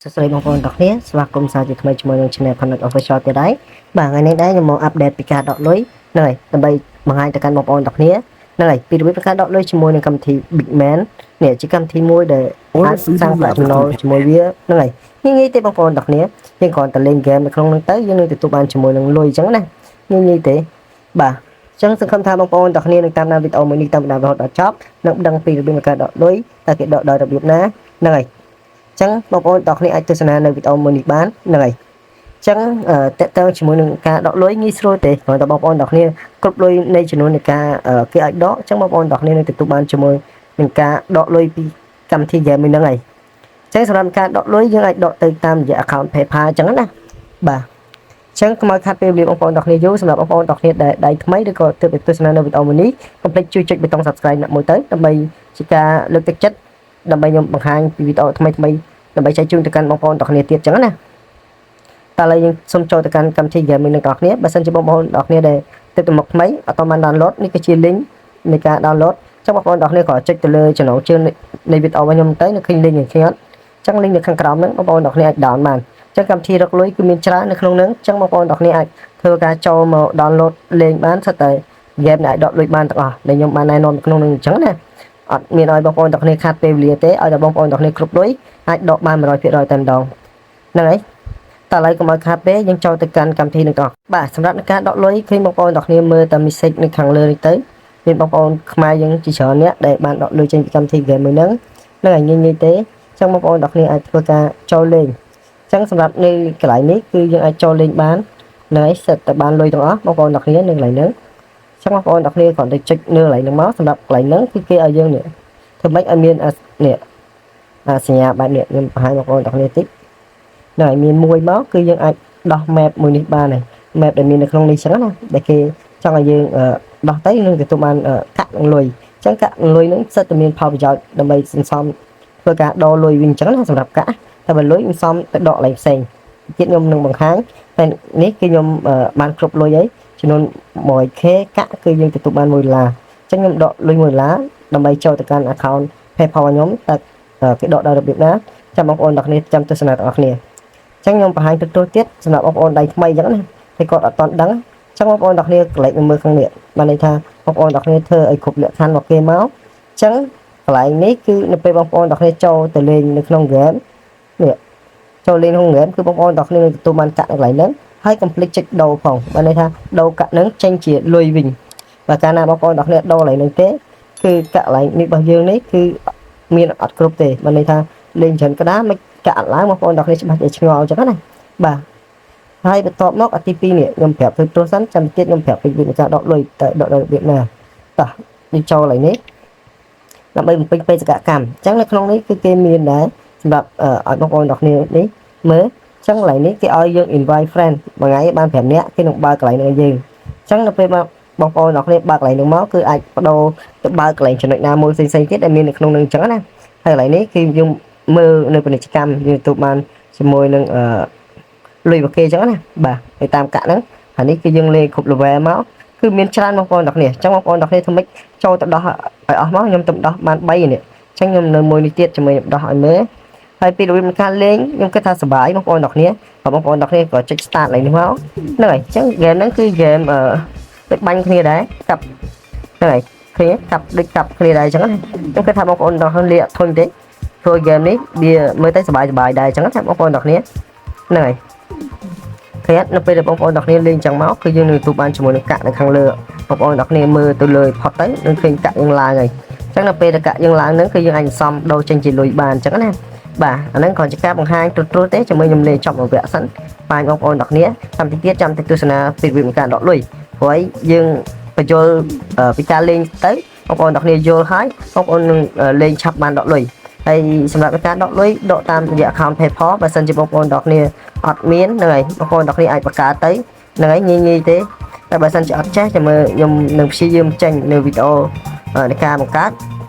សួស្តីបងប្អូនទាំងគ្នាស្វាគមន៍សាជាថ្មីជាមួយនឹង Channel Connect Official ទៀតហើយបាទថ្ងៃនេះដែរខ្ញុំមក update ពីការដកលុយហ្នឹងហើយដើម្បីបង្ហាញទៅកាន់បងប្អូនទាំងគ្នាហ្នឹងហើយពីរបៀបនៃការដកលុយជាមួយនឹងកម្មវិធី Big Man នេះជាកម្មវិធីមួយដែលអាចសាងប្រាក់ចំណូលជាមួយវាហ្នឹងហើយងាយងាយទេបងប្អូនទាំងគ្នាយើងគ្រាន់តែលេងហ្គេមនៅក្នុងហ្នឹងទៅយើងនឹងទទួលបានជាមួយនឹងលុយអញ្ចឹងណាងាយងាយទេបាទអញ្ចឹងសង្ឃឹមថាបងប្អូនទាំងគ្នានឹងតាមដានវីដេអូមួយនេះតាមដានរហូតដល់ចប់និងដឹងពីរបៀបនៃការដកលុយតើគេដកដោយរបៀបណាហ្នឹងហើយ ចឹងបងប្អូនទាំងគ្នាអាចទស្សនានៅវីដេអូមួយនេះបានហ្នឹងហើយចឹងតកតងជាមួយនឹងការដកលុយងាយស្រួលទេគ្រាន់តែបងប្អូនទាំងគ្នាគ្រប់លុយនៃចំនួននៃការគេឲ្យដកចឹងបងប្អូនទាំងគ្នានឹងទទួលបានជាមួយនឹងការដកលុយពីកម្មវិធី game មួយហ្នឹងហើយចឹងសម្រាប់ការដកលុយយើងអាចដកទៅតាមរយៈ account PayPal ចឹងណាបាទចឹងកុំឲ្យខាត់ពេលវេលាបងប្អូនទាំងគ្នាយូរសម្រាប់បងប្អូនទាំងគ្នាដែលដៃថ្មីឬក៏ទើបទៅទស្សនានៅវីដេអូមួយនេះកុំភ្លេចជួយចុចប៊ូតុង Subscribe អ្នកមួយទៅដើម្បីជាការលើកទឹកចិត្តដើម្បីខ្ញុំបង្ហាញពីវីដេអូថ្មីថ្មីដើម្បីចែកជូនទៅកាន់បងប្អូនទាំងគ្នាទៀតចឹងណាតើឥឡូវយើងសូមចូលទៅកាន់កម្មវិធី game មួយនឹងទាំងគ្នាបើសិនជាបងប្អូនទាំងគ្នាដែលទើបទៅមកថ្មីអត់ទាន់បាន download នេះគឺជា link នៃការ download ចឹងបងប្អូនទាំងគ្នាក៏ចុចទៅលើចំណងជើងនៃវីដេអូរបស់ខ្ញុំទៅនៅឃើញ link នេះឃើញអត់ចឹង link នៅខាងក្រោមហ្នឹងបងប្អូនទាំងគ្នាអាច down បានចឹងកម្មវិធីរកលុយគឺមានច្រើននៅក្នុងហ្នឹងចឹងបងប្អូនទាំងគ្នាអាចធ្វើការចូលមក download លេងបានសិតតែ game ដែលអាចដកលុយបានទាំងអស់ដែលខ្ញុំបានណែនាំក្នុងហ្នឹងអញ្ចឹងណាអត់មានឲ្យបងប្អូនទាំងគ្នាខាតពេលវេលាទេឲ្យតែបងប្អូនទាំងគ្នាគ្រប់លុយអាចដកបាន100%តែម្ដងហ្នឹងហើយតើឥឡូវកុំឲ្យខាតពេលយើងចូលទៅកាន់កម្មវិធីនឹងទាំងអស់បាទសម្រាប់ការដកលុយឃើញបងប្អូនទាំងគ្នាមើលតែ message នៅខាងលើនេះទៅមានបងប្អូនខ្មែរយើងជាច្រើនអ្នកដែលបានដកលុយចេញពីកម្មវិធី game មួយហ្នឹងហ្នឹងហើយងាយងាយទេអញ្ចឹងបងប្អូនទាំងគ្នាអាចធ្វើការចូលលេងអញ្ចឹងសម្រាប់នៅកន្លែងនេះគឺយើងអាចចូលលេងបានហ្នឹងហើយសិតតែបានលុយទាំងអស់បងប្អូនទាំងគ្នានៅកន្លែងហ្នឹងចឹងបងប្អូនទាំងគ្នាគ្រាន់តែចុចនៅកន្លែងហ្នឹងមកសម្រាប់កន្លែងហ្នឹងគឺគេឲ្យយើងនេះធ្វើម៉េចឲ្យមាននេះអាសញ្ញាបែបនេះខ្ញុំបង្ហាញបងប្អូនទាំងគ្នាតិចហ្នឹងហើយមានមួយមកគឺយើងអាចដោះ map មួយនេះបានហើយ map ដែលមាននៅក្នុងនេះចឹងណាដែលគេចង់ឲ្យយើងដោះទៅនឹងទទួលបានកាក់និងលុយចឹងកាក់និងលុយហ្នឹងសិតតែមានផលប្រយោជន៍ដើម្បីសន្សំធ្វើការដូរលុយវិញចឹងណាសម្រាប់កាក់តែបើលុយសន្សំទៅដកកន្លែងផ្សេងទៀតខ្ញុំនឹងបង្ហាញតែនេះគឺខ្ញុំបានគ្រប់លុយហើយចំនួន 100K កាក់គឺយើងទទួលបាន1ដុល្លារអញ្ចឹងខ្ញុំដកលុយ1ដុល្លារដើម្បីចូលទៅកាន់ account PayPal របស់ខ្ញុំតើគេដកដោយរបៀបណាចាំបងប្អូនទាំងគ្នាចាំទស្សនាទាំងអស់គ្នាអញ្ចឹងខ្ញុំបង្ហាញទូទៅទៀតសម្រាប់បងប្អូនដៃថ្មីអញ្ចឹងណាតែគាត់អត់ទាន់ដឹងអញ្ចឹងបងប្អូនទាំងគ្នាកលេចមើលខាងនេះបានន័យថាបងប្អូនទាំងគ្នាធ្វើឲ្យគ្រប់លក្ខខណ្ឌរបស់គេមកអញ្ចឹងកន្លែងនេះគឺនៅពេលបងប្អូនទាំងគ្នាចូលទៅលេងនៅក្នុង game នេះចូលលេងក្នុង game គឺបងប្អូនទាំងគ្នានឹងទទួលបានកាក់នៅកន្លែងហ្នឹងហើយកុំភ្លេចចុចដូរផងបានន័យថាដូរកាក់ហ្នឹងចេញជាលុយវិញបើកាលណាបងប្អូនទាំងគ្នាដូរកន្លែងហ្នឹងទេគឺកាក់កន្លែងនេះរបស់យើងនេះគឺមានអត់គ្រប់ទេបានន័យថាលេងច្រើនក្តារមិនកាក់អត់ឡើងបងប្អូនទាំងគ្នាច្បាស់ជាឆ្ងល់អញ្ចឹងណាបាទហើយបន្ទាប់មកអាទី2នេះខ្ញុំប្រាប់ធ្វើទោះសិនចាំទៀតខ្ញុំប្រាប់ពីវិធីការដកលុយតើដកដោយរបៀបណាតោះនេះចូលកន្លែងនេះដើម្បីបំពេញបេសកកម្មអញ្ចឹងនៅក្នុងនេះគឺគេមានដែរសម្រាប់ឲ្យបងប្អូនទាំងគ្នានេះមើលអញ្ចឹងកន្លែងនេះគេឲ្យយើង invite friend មួយថ្ងៃបាន5នាក់គេនឹងបើកកន្លែងនេះឲ្យយើងអញ្ចឹងនៅពេលបងប្អូនទាំងគ្នាបើកកន្លែងនោះមកគឺអាចបដូរទៅបើកកន្លែងចំណុចណាមួយផ្សេងៗទៀតដែលមាននៅក្នុងនឹងអញ្ចឹងណាហើយកន្លែងនេះគឺយើងមើលនៅពាណិជ្ជកម្មយើងទទួលបានជាមួយនឹងអឺលុយរបស់គេអញ្ចឹងណាបាទហើយតាមកាក់ហ្នឹងហើយនេះគឺយើងលេងគ្រប់ level មកគឺមានច្រើនបងប្អូនទាំងគ្នាអញ្ចឹងបងប្អូនទាំងគ្នាធ្វើម៉េចចូលទៅដោះឲ្យអស់មកខ្ញុំទៅដោះបាន3នេះអញ្ចឹងខ្ញុំនៅមួយនេះទៀតជាមួយខ្ញុំដោះឲ្យមើលហើយពីរបៀបនៃការលេងខ្ញុំគិតថាសប្បាយបងប្អូនទាំងគ្នាបើបងប្អូនទាំងគ្នាក៏ចុច start ឡើងនេះមកហ្នឹងហើយអញ្ចឹង game ហ្នឹងគឺ game ដូចបាញ់គ្នាដែរកាប់ហ្នឹងហើយឃើញកាប់ដូចកាប់គ្នាដែរអញ្ចឹងណាខ្ញុំគិតថាបងប្អូនទាំងគ្នាលាកធុញទេធ្វើ game នេះវាមើលទៅសប្បាយសប្បាយដែរអញ្ចឹងណាបងប្អូនទាំងគ្នាហ្នឹងហើយឃើញនៅពេលដែលបងប្អូនទាំងគ្នាលេងអញ្ចឹងមកគឺយើងនឹងទទួលបានជាមួយនឹងកាក់នៅខាងលើបងប្អូនទាំងគ្នាមើលទៅលើផុតទៅនឹងឃើញកាក់យើងឡើងហើយអញ្ចឹងនៅពេលដែលកាក់យើងឡើងហ្នឹងគឺយើងអាចសំដូរចេញជាលុយបានអញ្ចឹងណាបាទអាហ្នឹងគ្រាន់ជាការបង្ហាញត្រួតៗទេជាមួយខ្ញុំលេងចប់មួយវគ្គសិនបាញ់បងប្អូនទាំងគ្នាតាមទីទៀតចាំទៅទស្សនាពីរបៀបនៃការដកលុយព្រោះអីយើងបញ្យល់ពីការលេងទៅបងប្អូនទាំងគ្នាយល់ហើយបងប្អូននឹងលេងឆាប់បានដកលុយហើយសម្រាប់ការដកលុយដកតាមរយៈ account PayPal បើសិនជាបងប្អូនទាំងគ្នាអត់មានហ្នឹងហើយបងប្អូនទាំងគ្នាអាចបង្កើតទៅហ្នឹងហើយងាយងាយទេតែបើសិនជាអត់ចេះចាំមើលខ្ញុំនឹងព្យាយាមចេញនៅវីដេអូនៃការបង្កើត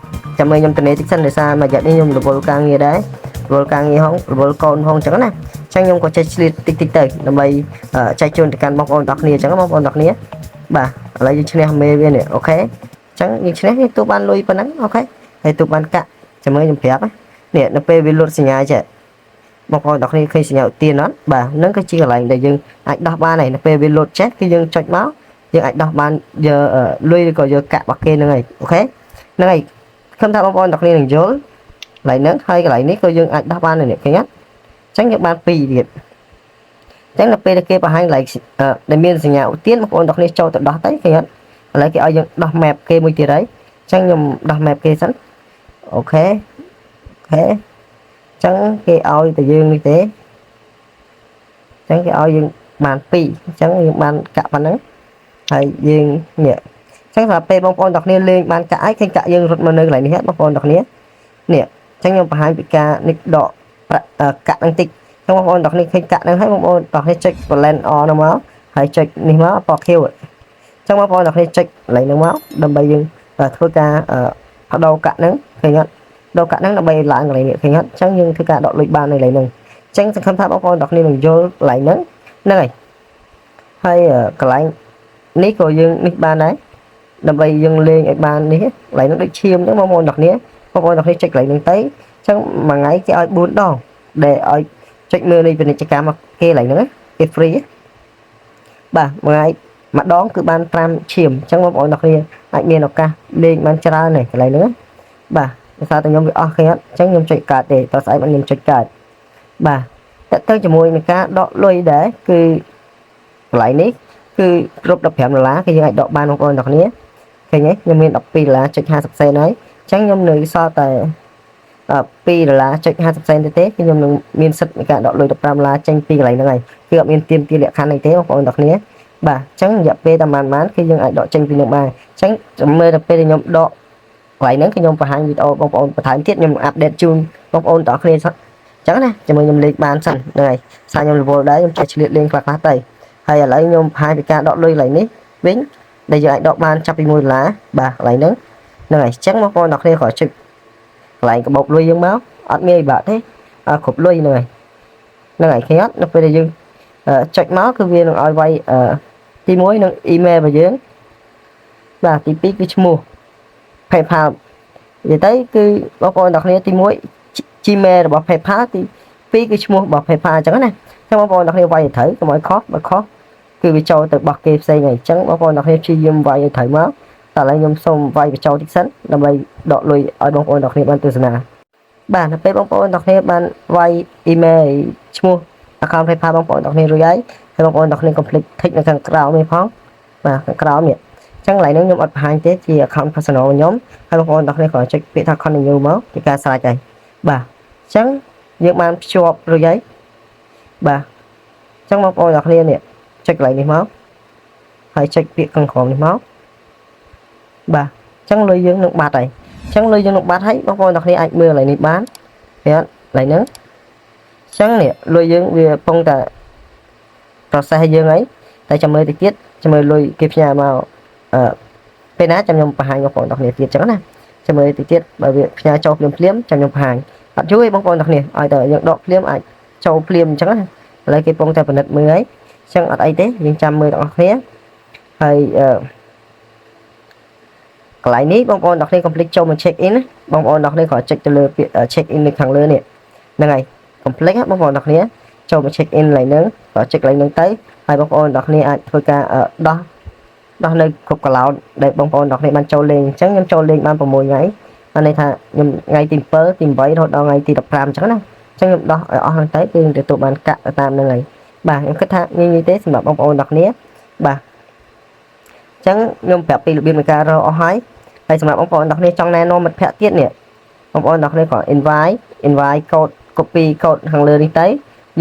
ចាំមើលខ្ញុំតនេតិចសិនដោយសារមួយរយៈនេះខ្ញុំរវល់ការងារដែររវល់ការងារហងរវល់កូនហងអញ្ចឹងណាអញ្ចឹងខ្ញុំក៏ចេះឆ្លៀតតិចតិចទៅដើម្បីចែកជូនទៅកាន់បងប្អូនទាំងគ្នាអញ្ចឹងបងប្អូនទាំងគ្នាបាទឥឡូវយើងឈ្នះមេវានេះ OK អញ្ចឹងយើងឈ្នះយើងទូបានលុយប៉ុណ្ណឹង OK ហើយទូបានកាក់ចាំមើលខ្ញុំប្រាប់នេះនៅពេលវាលុតសញ្ញាចេះ បងប្អូនទាំងគ្នាឃើញសញ្ញាឧទានអត់បាទហ្នឹងគឺជាកន្លែងដែលយើងអាចដោះបានហើយនៅពេលវាលោតចេះគឺយើងចុចមកយើងអាចដោះបានយកលុយឬក៏យកកាក់របស់គេហ្នឹងហើយ OK ហ្នឹងហើយខ្ញុំថាបងប្អូនទាំងគ្នានឹងយល់កន្លែងហ្នឹងហើយកន្លែងនេះក៏យើងអាចដោះបានដែរនេះឃើញអត់អញ្ចឹងយើងបាន2ទៀតអញ្ចឹងដល់ពេលដែលគេបង្ហាញកន្លែងដែលមានសញ្ញាឧទានបងប្អូនទាំងគ្នាចូលទៅដោះទៅឃើញអត់ឥឡូវគេឲ្យយើងដោះ map គេមួយទៀតហើយអញ្ចឹងខ្ញុំដោះ map គេសិន OK OK ចឹងគេឲ្យតែយើងនេះទេចឹងគេឲ្យយើងបាន2អញ្ចឹងយើងបានកាក់ប៉ុណ្ណឹងហើយយើងនេះអញ្ចឹងសម្រាប់ពេលបងប្អូនទាំងគ្នាលេងបានកាក់ហើយឃើញកាក់យើងរត់មកនៅកន្លែងនេះបងប្អូនទាំងគ្នានេះអញ្ចឹងខ្ញុំបង្ហាញពីការនេះដកប្រាក់កាក់ហ្នឹងតិចអញ្ចឹងបងប្អូនទាំងគ្នាឃើញកាក់ហ្នឹងហើយបងប្អូនទាំងគ្នាចុច balance on ហ្នឹងមកហើយចុចនេះមកពណ៌ខៀវអញ្ចឹងបងប្អូនទាំងគ្នាចុចកន្លែងហ្នឹងមកដើម្បីយើងធ្វើការបដូរកាក់ហ្នឹងឃើញអត់ដកកាក់ហ្នឹងដើម្បីឡើងកន្លែងនេះឃើញអត់អញ្ចឹងយើងធ្វើការដកលុយបាននៅកន្លែងហ្នឹងអញ្ចឹងសង្ឃឹមថាបងប្អូនទាំងគ្នានឹងយល់កន្លែងហ្នឹងហ្នឹងហើយហើយកន្លែងនេះក៏យើងនេះបានដែរដើម្បីយើងលេងឲ្យបាននេះកន្លែងហ្នឹងដូចឈាមអញ្ចឹងបងប្អូនទាំងគ្នាបងប្អូនទាំងគ្នាចុចកន្លែងហ្នឹងទៅអញ្ចឹងមួយថ្ងៃគេឲ្យ4ដងដែលឲ្យចុចមើលនៃពាណិជ្ជកម្មគេកន្លែងហ្នឹងគេ free បាទមួយថ្ងៃម្ដងគឺបាន5ឈាមអញ្ចឹងបងប្អូនទាំងគ្នាអាចមានឱកាសលេងបានច្រើននេះកន្លែងហ្នឹងបាទដោយសារតែខ្ញុំវាអស់គ្នាអត់អញ្ចឹងខ្ញុំចុចកាតទេតើស្អែកខ្ញុំចុចកាតបាទតើទៅជាមួយនឹងការដកលុយដែរគឺកន្លែងនេះគឺគ្រប់15ដុល្លារគឺយើងអាចដកបានបងប្អូនទាំងគ្នាឃើញទេខ្ញុំមាន12ដុល្លារចុច50សេនហើយអញ្ចឹងខ្ញុំនៅសល់តែ2ដុល្លារចុច50សេនទេទេគឺខ្ញុំនឹងមានសិទ្ធិនៃការដកលុយ15ដុល្លារចេញពីកន្លែងហ្នឹងហើយគឺអត់មានទាមទារលក្ខខណ្ឌអីទេបងប្អូនទាំងគ្នាបាទអញ្ចឹងរយៈពេលតែប៉ុន្មានគឺយើងអាចដកចេញពីនឹងបានអញ្ចឹងមើលទៅពេលដែលខ្ញុំដកកន្លែងហ្នឹងគឺខ្ញុំបង្ហាញវីដេអូបងប្អូនបន្ថែមទៀតខ្ញុំupdate ជូនបងប្អូនទាំងអស់គ្នាសិនអញ្ចឹងណាជាមួយខ្ញុំលេងបានសិនហ្នឹងហើយសារខ្ញុំរវល់ដែរខ្ញុំចេះឆ្លៀតលេងខ្លះខ្លះទៅហើយឥឡូវខ្ញុំបង្ហាញពីការដកលុយកន្លែងនេះវិញដែលយើងអាចដកបានចាប់ពី1ដុល្លារបាទកន្លែងហ្នឹងហ្នឹងហើយអញ្ចឹងបងប្អូនទាំងគ្នាគ្រាន់ចុចកន្លែងកាបូបលុយយើងមកអត់មានអីបាក់ទេអត់គ្រប់លុយហ្នឹងហើយហ្នឹងហើយឃើញអត់នៅពេលដែលយើងចុចមកគឺវានឹងឲ្យវាយទី1នឹង email របស់យើងបាទទី2គឺឈ្មោះ PayPal និយាយទៅគឺបងប្អូនទាំងគ្នាទី1 Gmail របស់ PayPal ទី2គឺឈ្មោះរបស់ PayPal អញ្ចឹងណាអញ្ចឹងបងប្អូនទាំងគ្នាវាយឲ្យត្រូវកុំឲ្យខុសបើខុសគឺវាចូលទៅរបស់គេផ្សេងហើយអញ្ចឹងបងប្អូនទាំងគ្នាព្យាយាមវាយឲ្យត្រូវមកតែឥឡូវខ្ញុំសូមវាយបញ្ចូលតិចសិនដើម្បីដកលុយឲ្យបងប្អូនទាំងគ្នាបានទស្សនាបាទនៅពេលបងប្អូនទាំងគ្នាបានវាយ email ឈ្មោះ account PayPal បងប្អូនទាំងគ្នារួចហើយហើយបងប្អូនទាំងគ្នាកុំភ្លេច tick នៅខាងក្រោមនេះផងបាទខាងក្រោមនេះចឹងកន្លែងហ្នឹងខ្ញុំអត់បង្ហាញទេជា account personal ខ្ញុំហើយបងប្អូនទាំងគ្នាគ្រាន់ចុចពាក្យថា continue មកជាការស្រេចហើយបាទអញ្ចឹងយើងបានភ្ជាប់រួចហើយបាទអញ្ចឹងបងប្អូនទាំងគ្នានេះចុចកន្លែងនេះមកហើយចុចពាក្យខាងក្រោមនេះមកបាទអញ្ចឹងលុយយើងនឹងបាត់ហើយអញ្ចឹងលុយយើងនឹងបាត់ហើយបងប្អូនទាំងគ្នាអាចមើលកន្លែងនេះបានឃើញអត់កន្លែងហ្នឹងអញ្ចឹងនេះលុយយើងវាពងតែ process ឲ្យយើងហើយតែចាំមើលតិចទៀតចាំមើលលុយគេផ្ញើមកអឺពេលណាចាំខ្ញុំបង្ហាញបងប្អូនទាំងគ្នាទៀតចឹងណាចាំមើលតិចទៀតបើវាផ្ញើចូលភ្លាមភ្លាមចាំខ្ញុំបង្ហាញអត់យូរទេបងប្អូនទាំងគ្នាឲ្យតែយើងដកភ្លាមអាចចូលភ្លាមអញ្ចឹងណាឥឡូវគេពងតែពិនិត្យមើលហើយអញ្ចឹងអត់អីទេយើងចាំមើលទាំងអស់គ្នាហើយអឺកន្លែងនេះបងប្អូនទាំងគ្នាកុំភ្លេចចូលមក check in ណាបងប្អូនទាំងគ្នាគ្រាន់ចុចទៅលើពាក្យ check in នៅខាងលើនេះហ្នឹងហើយកុំភ្លេចណាបងប្អូនទាំងគ្នាចូលមក check in កន្លែងហ្នឹងក៏ចុចកន្លែងហ្នឹងទៅហើយបងប្អូនទាំងគ្នាអាចធ្វើការដោះដោះនៅគ្រប់កឡោតដែលបងប្អូនទាំងគ្នាបានចូលលេងអញ្ចឹងខ្ញុំចូលលេងបាន6ថ្ងៃបានន័យថាខ្ញុំថ្ងៃទី7ទី8រហូតដល់ថ្ងៃទី15អញ្ចឹងណាអញ្ចឹងខ្ញុំដោះឲ្យអស់ហ្នឹងទៅគឺទទួលបានកាក់ទៅតាមហ្នឹងហើយបាទខ្ញុំគិតថាងាយៗទេសម្រាប់បងប្អូនទាំងគ្នាបាទអញ្ចឹងខ្ញុំប្រាប់ពីរបៀបនៃការរកអស់ហើយហើយសម្រាប់បងប្អូនទាំងគ្នាចង់ណែនាំមិត្តភ័ក្តិទៀតនេះបងប្អូនទាំងគ្នាក៏ invite code copy code ខាងលើនេះទៅ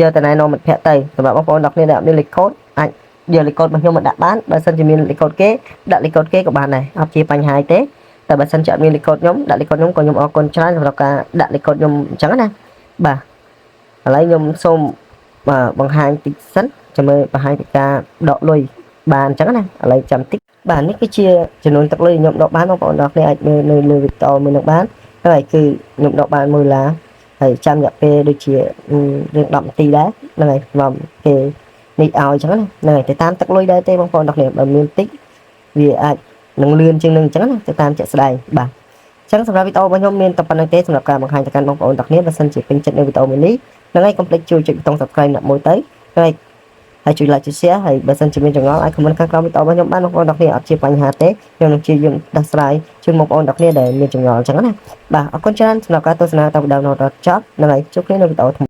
យកទៅណែនាំមិត្តភ័ក្តិទៅសម្រាប់បងប្អូនទាំងគ្នាដែលអត់មានលេខកូដអាចយកលេខកូដរបស់ខ្ញុំមកដាក់បានបើសិនជាមានលេខកូដគេដាក់លេខកូដគេក៏បានដែរអត់ជាបញ្ហាទេតែបើសិនជាអត់មានលេខកូដខ្ញុំដាក់លេខកូដខ្ញុំក៏ខ្ញុំអរគុណច្រើនសម្រាប់ការដាក់លេខកូដខ្ញុំអញ្ចឹងណាបាទឥឡូវខ្ញុំសូមបង្ហាញតិចសិនចាំមើលបង្ហាញពីការដកលុយបានអញ្ចឹងណាឥឡូវចាំតិចបាទនេះគឺជាចំនួនទឹកលុយខ្ញុំដកបានបងប្អូនទាំងគ្នាអាចមើលនៅលើវីដេអូមួយនឹងបានហើយគឺខ្ញុំដកបាន1ដុល្លារហើយចាំរយៈពេលដូចជារឿង10នាទីដែរហ្នឹងហើយមកគេនេះឲ្យអញ្ចឹងណាហ្នឹងហើយទៅតាមទឹកលុយដែរទេបងប្អូនទាំងគ្នាបើមានតិចវាអាចនឹងលឿនជាងនឹងអញ្ចឹងណាទៅតាមជាក់ស្ដែងបាទអ ចឹងសម្រាប់វីដេអូរបស់ខ្ញុំមានតែប៉ុណ្្នឹងទេសម្រាប់ការបង្ហាញទៅកាន់បងប្អូនទាំងគ្នាបើសិនជាពេញចិត្តនៅវីដេអូមួយនេះហ្នឹងហើយកុំភ្លេចជួយចុចប៊ូតុង Subscribe អ្នកមួយទៅហើយហើយជួយ like ជួយ share ហើយបើសិនជាមានចម្ងល់អាច comment ខាងក្រោមវីដេអូរបស់ខ្ញុំបានបងប្អូនទាំងគ្នាអត់ជាបញ្ហាទេខ្ញុំនឹងព្យាយាមដោះស្រាយជូនបងប្អូនទាំងគ្នាដែលមានចម្ងល់អញ្ចឹងណាបាទអរគុណច្រើនសម្រាប់ការទស្សនាតាំងពីដើមរហូតដល់ចប់ហ្នឹងហើយជួបគ្នានៅវីដេអូថ្មី។